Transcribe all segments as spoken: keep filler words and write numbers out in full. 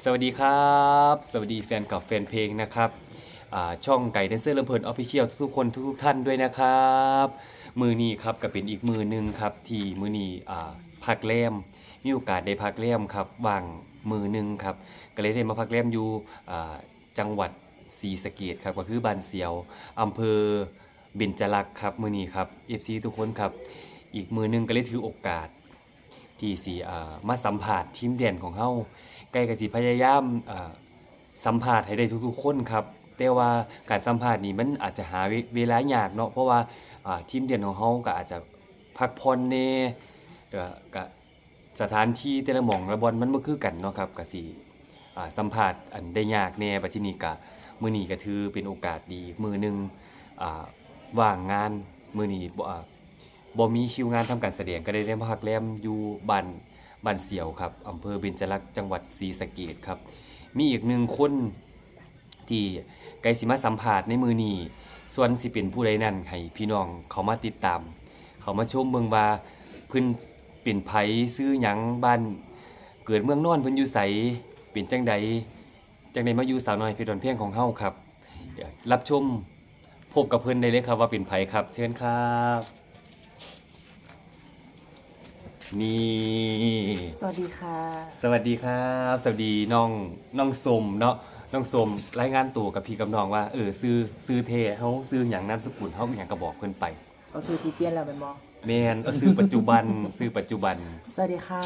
สวัสดีครับ สวัสดีแฟนคลับแฟนเพลงนะครับ อ่า ช่องไก่แดนเซอร์ลำเพลิน Official ทุกๆคนทุกๆท่านด้วยนะครับ มื้อนี้ครับก็เป็นอีกมื้อหนึ่งครับ ที่มื้อนี้ อ่า พักแรม มีโอกาสได้พักแรมครับ ว่างมื้อหนึ่งครับ ก็เลยได้มาพักแรมอยู่ อ่า จังหวัดศรีสะเกษครับ ก็คือบ้านเสียว อำเภอเบญจรักษ์ครับ มื้อนี้ครับ เอฟซี ทุกคนครับ อีกมื้อหนึ่งก็เลยถือโอกาส ที่สิ อ่า มาสัมภาษณ์ทีมแดนของเฮา ไก่ก็สิพยายาม อ่า สัมภาษณ์ให้ได้ทุกๆคนครับ แต่ว่าการสัมภาษณ์นี่มันอาจจะหาเว- เวลายากเนาะ เพราะว่า อ่า ทีมแดนของเฮาก็อาจจะพักผ่อนแหน่ ก็- ก็สถานที่แต่ละหม่องละบ่อนมันบ่คือกันเนาะครับ ก็สิ อ่า สัมภาษณ์อันได้ยากแหน่ บัดทีนี้ก็มื้อนี้ก็ถือเป็นโอกาสดีมื้อหนึ่ง อ่า ว่างงานมื้อนี้บ่- อ่า บ่มีคิวงานทำการแสดง ก็ได้ได้มาพักแรมอยู่บ้าน- บ้านเสียวครับ อำเภอเบญจรักษ์ จังหวัดศรีสะเกษครับ มีอีกหนึ่งคนที่ไก่สิมาสัมภาษณ์ในมื้อนี้ ส่วนสิเป็นผู้ใดนั้น ให้พี่น้องเข้ามาติดตาม เข้ามาชมเบิ่งว่าเพิ่นเป็นไผ ชื่อหยัง บ้านเกิดเมืองนอนเพิ่นอยู่ไส เป็นจั่งใด จั่งใดมาอยู่สาวน้อยเพชรบ้านแพงของเฮาครับ เดี๋ยวรับชม พบกับเพิ่นได้เลยครับว่าเป็นไผครับ เชิญครับ นี่ สวัสดีค่ะ สวัสดีครับ สวัสดีน้อง- น้องส้มเนาะ น้องส้ม รายงานตัวกับพี่กับน้องว่า เออ ชื่อ- ชื่อแท้เฮาชื่อหยัง นามสกุลเฮาอิหยังก็บอกเพิ่นไป เอาชื่อที่เปลี่ยนแล้วแม่นบ่ แม่น เอาชื่อปัจจุบัน ชื่อปัจจุบัน สวัสดีค่ะ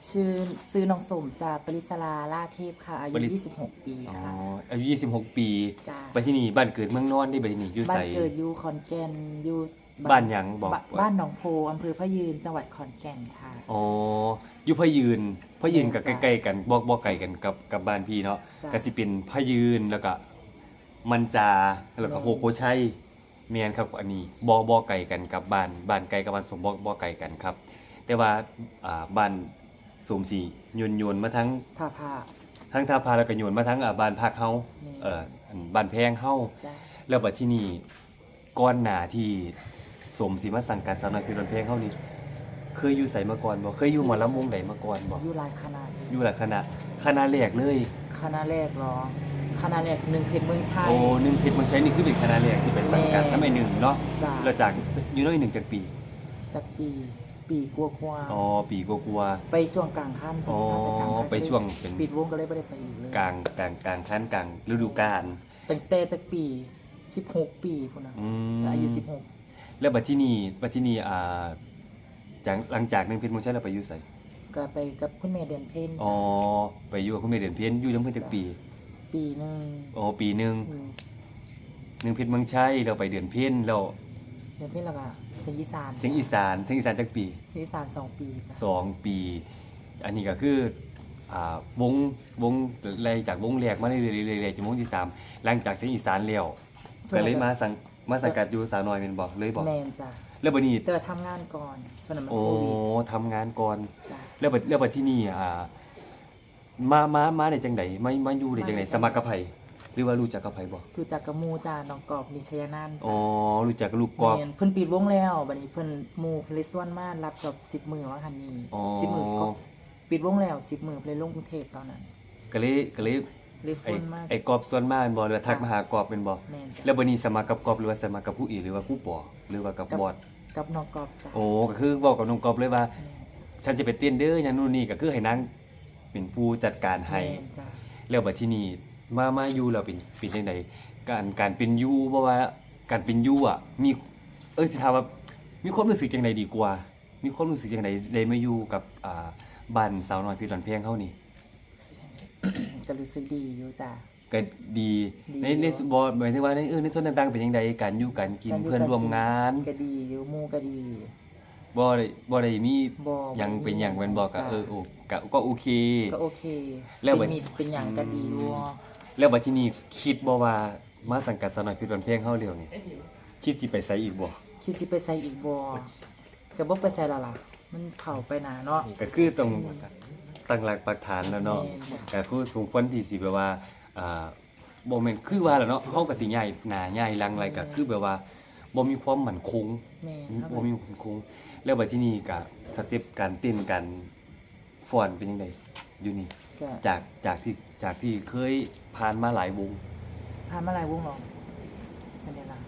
ชื่อ- ชื่อน้องส้มจ้า ปริศรา ล่าเทพค่ะ อายุ ปริ- ยี่สิบหก ปี อ๋อ ค่ะ อายุ ยี่สิบหก ปี จ้า บัดทีนี้บ้านเกิดเมืองนอนเด้ บัดทีนี้อยู่ไส บ้านเกิดอยู่ขอนแก่น อยู่บ้าน- บ้านหยังบอก บ้าน- บ้านหนองโพ อำเภอพระยืน จังหวัดขอนแก่นค่ะ อ๋อ อยู่พระยืน พระยืนก็ แม่นจ้ะ ใกล้ๆกัน บ่- บ่ไกลกันกับ- กับบ้านพี่เนาะ จ้ะ ก็สิเป็นพระยืน แล้วก็มันจา แล้วก็ แม่น โพธิ์โพธิ์ชัย แม่นครับ อันนี้บ่- บ่ไกลกันกับบ้าน- บ้านไก่กับบ้านส้มบ่- บ่ไกลกันครับ แต่ว่า อ่า บ้านส้มสิโยน- โยนมาทางท่าพระ ทางท่าพระ แล้วก็โยนมาทาง อ่า บ้านพักเฮา แม่น เอ่อ อันบ้านแพงเฮา จ้ะ แล้วบัดทีนี้ ก่อนหน้าที่ส้มสิมาสังกัดสาวน้อยเพชรบ้านแพงเฮานี่ เคยอยู่ไสมาก่อนบ่ เคยอยู่หมอลำวงใดมาก่อนบ่ อยู่หลายคณะอยู่ อยู่หลายคณะ คณะแรกเลย คณะแรกเหรอ คณะแรกหนึ่งเพชรเมืองชัย โอ้ หนึ่งเพชรเมืองชัยนี่คือเป็นคณะแรกที่ไปสังกัด แม่น นำไอ้หนึ่งเนาะ จ้ะ แล้วจากอยู่นำไอ้หนึ่งจักปี จักปี ปีกว่าๆ อ๋อ ปีกว่าๆ ไปช่วงกลางคัน อ๋อ ไปกลางคัน ไปช่วงเป็น ปิดวงก็เลยบ่ได้ไปอีกเลย กลาง- กลาง- กลางคัน กลางฤดูกาล ตั้งแต่จักปี สิบหก ปีพุ้นน่ะ อืม อายุ สิบหก แล้วบัดทีนี้ บัดทีนี้ อ่า จาก- หลังจากหนึ่งเพชรเมืองชัยแล้วไปอยู่ไส ก็ไปกับคุณแม่เดือนเพ็ญ อ๋อ ไปอยู่กับคุณแม่เดือนเพ็ญ อยู่นำเพิ่นจักปี ปีหนึ่ง อ๋อ ปีหนึ่ง อืม หนึ่งเพชรเมืองชัย แล้วไปเดือนเพ็ญ แล้ว เดือนเพ็ญแล้วก็เสียงอีสาน เสียงอีสาน เสียงอีสานจักปี เสียงอีสานสองปีจ้ะ สองปี อันนี้ก็คือ อ่า วง- วง- ไล่จากวงแรกมาเรื่อยๆ เรื่อยๆ จนวงที่สาม หลังจากเสียงอีสานแล้ว ส่วนใหญ่ ก็เลยมาสัง- มาสังกัดอยู่สาวน้อยแม่นบ่ เลยบ่ แม่นจ้ะ แล้วบัดนี้ แต่ว่าทำงานก่อน ช่วงนั้นมัน โอ้ โควิด ทำงานก่อน จ้ะ แล้วบัด- แล้วบัดทีนี้ อ่า มา- มา- มาได้จั่งใด มา- มาอยู่ได้จั่งใด มาได้จั่งใด สมัครกับไผ หรือว่ารู้จักกับไผบ่ รู้จักกับหมู่จ้ะ น้องกอบ นิชยานันท์ อ๋อ รู้จักกับลูกกอบ แม่น เพิ่นปิดวงแล้ว บัดนี้เพิ่น หมู่เพิ่นเลยชวนมารับจ็อบ สิบมื้อว่าหั่นนี่ อ๋อ สิบมื้อก็ ปิดวงแล้ว สิบมื้อ เพิ่นเลยลงกรุงเทพฯตอนนั้น ก็เลย- ก็เลย เลยชวนมา ไอ้- ไอ้กอบชวนมาแม่นบ่ หรือว่าทัก จ้ะ มาหากอบแม่นบ่ แม่นจ้ะ แล้วบัดนี้สมัครกับกอบ หรือว่าสมัครกับครูเอ หรือว่าครูปอ หรือว่ากับ กับบ อส กับน้องกอบจ้ะ โอ้ ก็คือเว้ากับน้องกอบเลยว่า แม่น ฉันจะไปเต้นเด้อ หยังนู่นนี่ ก็คือให้นางเป็นผู้จัดการให้ แม่นจ้ะ แล้วบัดทีนี้มา- มาอยู่แล้วเป็น- เป็นจั่งใด การ- การเป็นอยู่ เพราะว่าการเป็นอยู่อะ มี- เอ้ย สิถามว่ามีความรู้สึกจั่งใดดีกว่า มีความรู้สึกจั่งใดได้มาอยู่กับ อ่า บ้านสาวน้อยเพชรบ้านแพงเฮานี่ ก็รู้สึกดีอยู่จ้ะ ก็ดี ดี ใน- ใน- อยู่ บ่ หมายถึงว่าใน- เออ ในส่วนต่างๆเป็นจั่งใด การอยู่การกิน การอยู่ เพื่อนร่วมงาน การกินก็ดีอยู่ หมู่ก็ดี บ่ได้- บ่ได้มี บ่ หยัง บ่ได้มี เป็นหยังแม่นบ่ ก็ จ้ะ เออ โอ- ก็- ก็โอเค ก็โอเค แล้วบัด เป็นมิตรเป็นหยังก็ดีอยู่ อืม แล้วบัดทีนี้คิดบ่ว่ามาสังกัดสาวน้อยเพชรบ้านแพงเฮาแล้วนี่ คิดสิไปไสอีกบ่ คิดสิไปไสอีกบ่ ก็บ่ไปไสแล้วล่ะ มันเฒ่าไปหน้าเนาะ ก็คือต้องตั้งหลักปักฐานแล้วเนาะ แม่นจ้ะ ก็คือสมควรที่สิแบบว่า อ่า บ่แม่น คือว่าแหละเนาะ เฮาก็สิย้ายหน้าย้ายหลังอะไร ก็คือแบบว่าบ่มีความมั่นคง แม่น บ่มีความมั่นคง แล้วบัดทีนี้ก็สเต็ปการเต้น การฟ้อนเป็นจั่งใดอยู่นี่ ก็ จากจากที่จากที่เคยผ่านมาหลายวง ผ่านมาหลายวงหรอเป็นไงล่ะ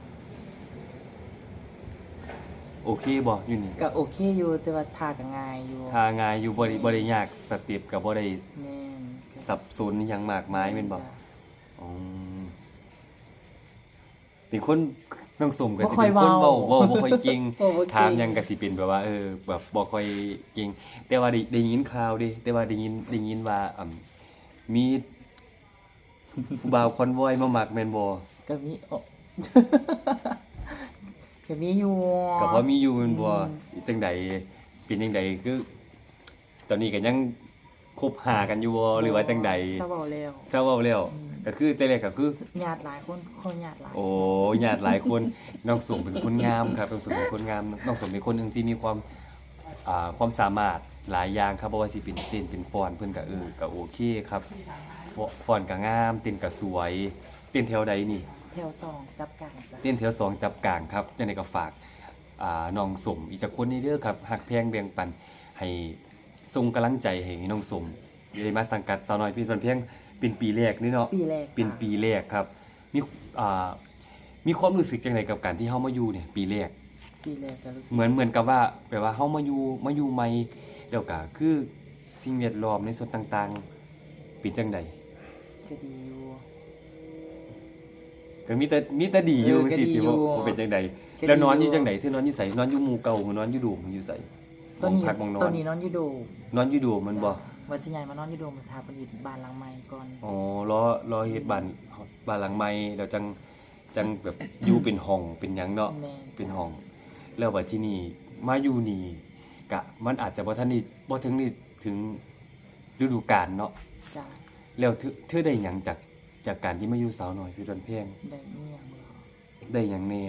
โอเคบ่อยู่นี่ ก็โอเคอยู่แต่ว่าท่าก็ง่ายอยู่ ท่าง่ายอยู่บ่ได้บ่ได้ยาก สเต็ปก็บ่ได้ แม่นก็ สับสนอิหยังมากมายแม่นบ่ จ้ะ อืมเป็นคนน้องส้มก็สิเป็นคน บ่ค่อยเว้า เว้าเว้าบ่ค่อยเก่ง เว้าบ่เก่ง ถามหยังก็สิเป็นแบบว่า เออ แบบบ่ค่อยเก่ง แต่ว่าได้ได้ยินข่าวเด้แต่ว่าได้ยินได้ยินว่าอ่ามีผู้บ่าวคอนวอยมามักแม่นบ่ ก็มีโอ้ ก็มีอยู่ ก็พอมีอยู่แม่นบ่ อืม จังใดเป็นจังใดคือ ตอนนี้ก็ยังคบหากันอยู่บ่หรือว่าจังใด เศร้าเบาแล้ว เศร้าเว้าแล้ว อืม ก็คือแต่แรกก็คือ ญาติหลายคนเขาญาติหลาย โอ้ญาติหลายคน น้องส้มเป็นคนงามครับน้องส้มเป็นคนงามน้องส้มเป็นคนหนึ่งที่มีความอ่าความสามารถหลายอย่างครับเพราะว่าสิเป็นเต้นเป็นฟ้อนเพิ่นก็เออก็โอเคครับฟ้อฟ้อนก็งามเต้นก็สวย เต้นแถวใดนี่ แถวสองจับกลางจ้ะ เต้นแถวสองจับกลางครับจังใดก็ฝากอ่าน้องส้มอีกจักคนนี้เด้อครับฮักแพงแบ่งปันให้ส่งกำลังใจให้น้องส้มได้มาสังกัดสาวน้อยเพชรบ้านแพงเป็นปีแรกนี่เนาะ ปีแรกจ้ะ เป็นปีแรกครับ มีอ่ามีความรู้สึกจังไดกับการที่เฮามาอยู่เนี่ยปีแรก ปีแรกก็รู้สึก เหมือนเหมือนกับว่าแบบว่าเฮามาอยู่มาอยู่ใหม่แล้วก็คือสิ่งแวดล้อมในส่วนต่างๆเป็นจังได ก็ดีอยู่ ก็มีแต่มีแต่ดีอยู่ เออก็ สิ ดี ที่ อยู่ ว่าว่าเป็นจังได ก็ดี แล้วนอนอยู่จังไดเธอนอนอยู่ไสนอนอยู่หมู่เก่าหรือนอนอยู่โดมอยู่ไส ตอนนี้ ห้องพักห้องนอน ตอนนี้นอนอยู่โดม นอนอยู่โดมแม่นบ่ จ้ะว่าสิย้ายมานอนอยู่โดมถ้าเพิ่นเฮ็ดบ้านหลังใหม่ก่อน อ๋อรอรอเฮ็ดบ้านบ้านหลังใหม่แล้วจังจังแบบอยู่เป็นห้องเป็นหยังเนาะ แม่น เป็นห้อง แล้วบัดที่นี่มาอยู่นี่กะมันอาจจะบ่ทันได้บ่ถึงนี่ถึงฤดูกาลเนาะ จ้ะ แล้วเธอเธอได้หยังจากจากการที่มาอยู่สาวน้อยเพชรบ้านแพง ได้เมียงเหรอ ได้หยังแน่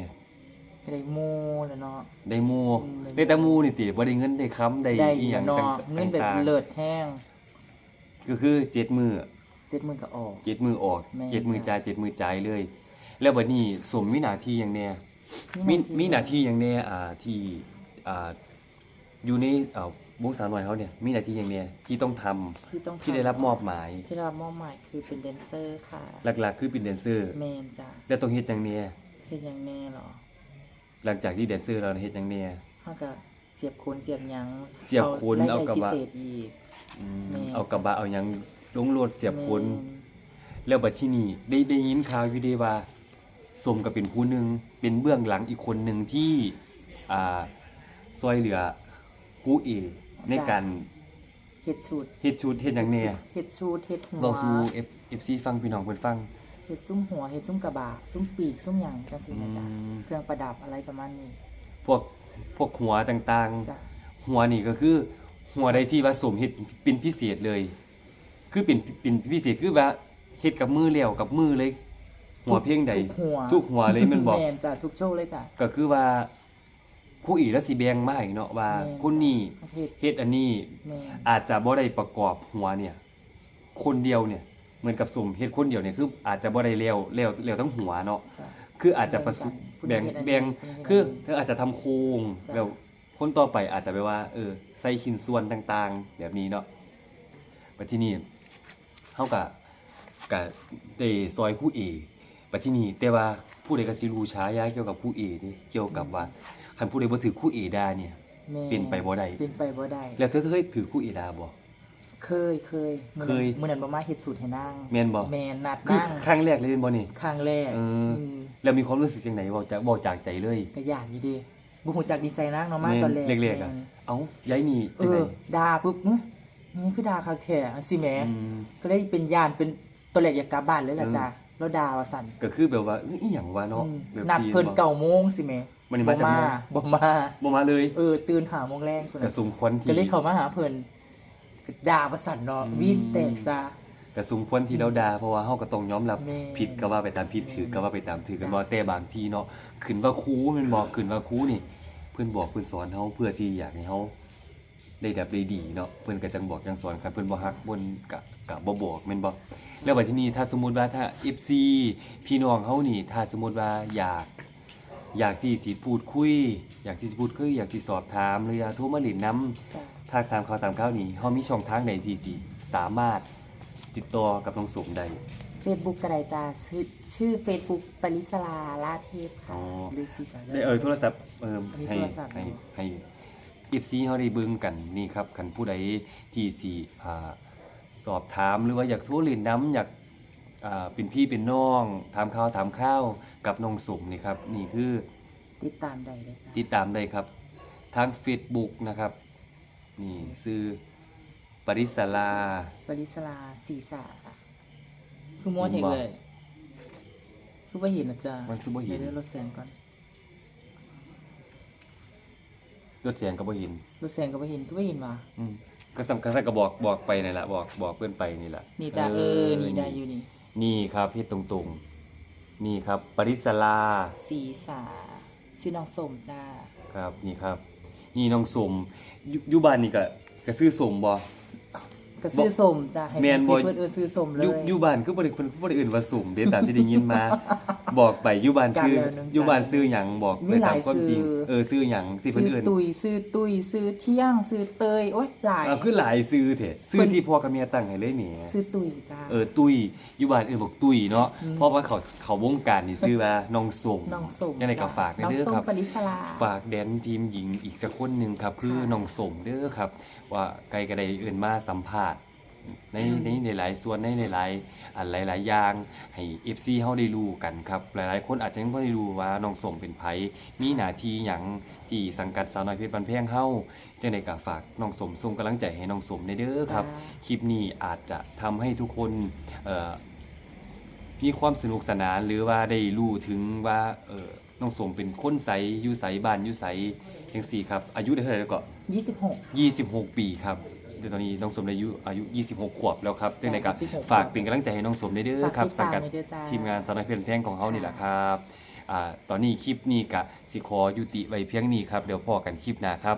ได้หมู่แล้วเนาะ ได้หมู่ อืม ได้แต่หมู่นี่ติบ่ได้เงินได้คำได้ ได้ อีหยัง เนาะ ต่าง เงินแบบ ต่างๆ เลิศแฮง ก็คือเจ็ดมื้อ เจ็ดมื้อก็ออก เจ็ดมื้อออก แม่น เจ็ดมื้อ จ้ะ จ่ายเจ็ดมื้อจ่ายเลย แล้วบัดนี้ส้มมีหน้าที่หยังแน่ มีมีหน้าที่หยังแน่อ่าที่อ่าอยู่ในอ่าวงสาวน้อยเฮาเนี่ยมีหน้าที่หยังแน่ที่ต้องทำ ที่ต้องทำ ที่ได้รับมอบหมาย ที่ได้รับมอบหมายคือเป็นแดนเซอร์ค่ะ หลักๆ คือเป็นแดนเซอร์ แม่นจ้ะ แล้วต้องเฮ็ดหยังแน่ เฮ็ดหยังแน่เหรอ หลังจากที่แดนเซอร์แล้วเฮ็ดหยังแน่ เฮาก็เสียบขนเสียบหยัง เสียบขน รยได้ เอากระบะ พิเศษอีก อืม แม่น เอากระบะเอาหยังลงรถเสียบขน แม่น แล้วบัดที่นี่ได้ได้ยินข่าวอยู่เด้ว่าส้มก็เป็นผู้หนึ่งเป็นเบื้องหลังอีกคนหนึ่งที่อ่าซอยเหลือครูเอในการ เฮ็ดชุด เฮ็ดชุดเฮ็ดหยังแน่ เฮ็ดชุดเฮ็ดหัว เว้าสู่เอฟเอฟซีฟังพี่น้องเพิ่นฟัง เฮ็ดซุ่มหัวเฮ็ดซุ่มกระบะซุ่มปีกซุ่มหยังจังซี่นะจ๊ะ อืม เครื่องประดับอะไรประมาณนี้ พวกพวกหัวต่าง จ้ะ ๆ หัวนี่ก็คือ หัวใดที่ว่าส้มเฮ็ดเป็นพิเศษเลย คือเป็นเป็นพิเศษคือว่าเฮ็ดกับมือแล้วกับมือเลย หัวเพลงใด ทุกหัว ทุกหัวเลยแม่นบ่ แม่นจ้ะทุกโชว์เลยจ้ะ ก็คือว่าครูเอแล้วสิแบ่งมาให้เนาะว่า แม่น คนนี้ เฮ็ด เฮ็ดอันนี้ แม่น อาจจะบ่ได้ประกอบหัวเนี่ย คนเดียวเนี่ย เหมือนกับส้มเฮ็ดคนเดียวเนี่ยคืออาจจะบ่ได้แล้วแล้วแล้วทั้งหัวเนาะ จ้ะ คืออาจจะประสบ แบ่ แบ่ ง ง กัน แบ่ง คนนี้เฮ็ดอันนี้ คือเธออาจจะทำโครง จ้ะ แล้วคนต่อไปอาจจะแบบว่า เออ ใส่ชิ้นส่วนต่างๆ แบบนี้เนาะ บัดทีนี้เฮากะกะได้ซอยครูเอ บัดทีนี้แต่ว่าผู้ใดก็สิรู้ฉายาเกี่ยวกับครูเอเด้ เกี่ยวกับว่า คันผู้ใดบ่ถืกครูเอด่าเนี่ย แม่ เป็นไปบ่ได้ เป็นไปบ่ได้ แล้วเธอเคยถืกครูเอด่าบ่ เคยเคยมื้อ เค นั้น ย มื้อนั้นบ่มาเฮ็ดสูตรให้นาง แม่นบ่ แม่นนัด คือน าง ครั้งแรกเลยแม่นบ่นี่ ครั้งแรก เออ ม แล้วมีความรู้สึกจังได๋เว้าจากเว้าจากใจเลย ก็ย่านอยู่เด้บ่ฮู้จักนิสัยนางเนาะมา แม่น ตอนแรก แรกๆอะ แม่น เอ้ายายนี่ เอ จังได๋ อด่าปุ๊บอื้อนี่คือด่าคักแท้จังซี่แหม อืม ก็เลยเป็นย่านเป็นตอนแรกอยากกลับบ้านเลยล่ะ เออ จ้ะแล้วด่าว่าซั่น ก็คือแบบว่าเอ้ยอีหยังวะเนาะ อืม แบบ นัดเพิ่น จีนวะ เก้าโมงสิแหม มันนี่มาจาก บ่มา เมือง บ่มา บ่มาเลย เออตื่นห้าโมงแลงพุ่น กระ น่ะ สุมควันที ก็เลยเข้ามาหาเพิ่นด่าว่าซั่นเนาะ อืม วีนแตกจ้ะ กระสุมควันที่เราด่าเพราะว่าเฮาก็ต้องยอมรับ แม่น ผิดก็ว่าไปตามผิด แม่น ถือก็ว่าไปตามถือกัน จ้ะ บ่แต่บางทีเนาะขึ้นว่าครูแม่นบ่ขึ้นว่าครูนี่ เพิ่นบอกเพิ่นสอนเฮาเพื่อที่อยากให้เฮาได้ดับได้ดีเนาะเพิ่นก็จังบอกจังสอนคันเพิ่นบ่ฮักเพิ่นก็ก็บ่บอกแม่นบ่แล้วบัดทีนี้ถ้าสมมุติว่าถ้า เอฟซี พี่น้องเฮานี่ถ้าสมมุติว่าอยาก อยากที่สิพูดคุย อยากที่สิพูดคุย อยากสิสอบถามหรืออยากโทรมาเล่นนำ จ้ะ ทักถามข่าวตามข่าวนี่เฮามีช่องทางใดที่ที่สามารถ ติดต่อกับน้องสมได้ Facebook ก็ได้จ้า ชื่อชื่อ Facebook ปริศราลาเทพค่ะ อ๋อ หรือสีสา ได้เออโทรศัพท์เออ มี ให้ โทรศัพท์ ให้ อยู่ ให้เอฟซีเขาได้เบิ่งกันนี่ครับคันผู้ใดที่สิอ่าสอบถามหรือว่าอยากโทรเล่นน้ำอยากอ่าเป็นพี่เป็นน้องถามข่าวถามข่าวกับน้องสมนี่ครับ นี่คือ ติดตามได้เลยจ้า ติดตามได้ครับ ทาง Facebook นะครับ นี่ชื่อปริศรา ปริศราสีสาค่ะคือมัวเทกเลย คือว่าเห็นนะจ้า มันคือบ่เห็น เดี๋ยวลดแสงก่อน ลดแสงก็บ่เห็น ลดแสงก็ไม่เห็นคือว่าเห็นวะ อืมก็สำคัญก็บอกบอกไปนี่แหละบอกบอกเพื่อนไปนี่แหละ นี่จ้าเออนี่ได้อยู่นี่ นี่ครับเฮ็ดตรงๆ นี่ครับ ปริศรา สีสาชื่อน้องสมจ้า ครับนี่ครับ นี่น้องสมอยู่อยู่บ้านนี่ก็ก็ชื่อสมบ่ ก็ชื่อสมจ้าให้ แม่นบ่ เพื่อนเออชื่อสมเล อยู่ ย อยู่บ้านคือบ่ได้เพิ่นบ่ได้เอิ้นว่าสมเด้ตามที่ได้ยินมา บอกไปอยู่บ้านชื่อ กันแล้วนึง อยู่บ้านชื่อหยังบอกไป มีหลาย ตามความจริง ชื่อ เออชื่อหยังที่เพิ่น ชื่อ เอิ้น ตุยชื่อตุยชื่อเที่ยงชื่อเตยโอ๊ยหลาย เออคือหลายชื่อแท้ชื่อที่พ่อกับแม่ตั้งให้เลยแหม ชื่อตุยจ้า เออตุ้ยอยู่บ้านเอิ้นบอกตุ้ยเนาะ อืม เพราะว่าเขาเขาวงการนี่ชื่อว่าน้องสม น้องสม ยังไงก็ฝาก จ้ะ เด้อครับ น้องสมปริศรา ฝากแดนทีมหญิงอีกสักคนหนึ่งครับ คือ ค่ะ น้องสมเด้อครับ ว่าไกลก็ได้เอิ้นมาสัมภาษณ์ใน อืม ในในหลายๆส่วนในหลายๆอันหลายๆอย่างให้เอฟซีเฮาได้รู้กันครับ หลายๆคนอาจจะยังบ่ได้รู้ว่าน้องสมเป็นไผมีหน้าที่หยังที่สังกัดสาวน้อยเพชรบ้านแพงเฮาจังได๋ก็ฝากน้องสมส่งกำลังใจให้น้องสมเด้อครับ จ้า คลิปนี้อาจจะทำให้ทุกคนเอ่อมีความสนุกสนานหรือว่าได้รู้ถึงว่าเออน้องสมเป็นคนไสอยู่ไสบ้านอยู่ไสจังซี่ครับ อายุได้เท่าไหร่แล้วก็ ยี่สิบหก ยี่สิบหกปีครับเดี๋ยวตอนนี้น้องสมได้อายุอายุยี่สิบหกขวบแล้วครับจังได๋ก็ ยี่สิบหก ฝากเป็นกำลังใจให้น้องสมเด้อครับ ฝากติดตาม สังกัด ไว้ด้วยจ้า ทีมงานสาวน้อยเพชรบ้านแพงของเฮานี่แหละครับอ่าตอนนี้คลิปนี้ก็สิขอยุติไว้เพียงนี้ครับเดี๋ยวพ้อกันคลิปหน้าครับ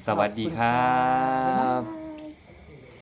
สวัสดีครับ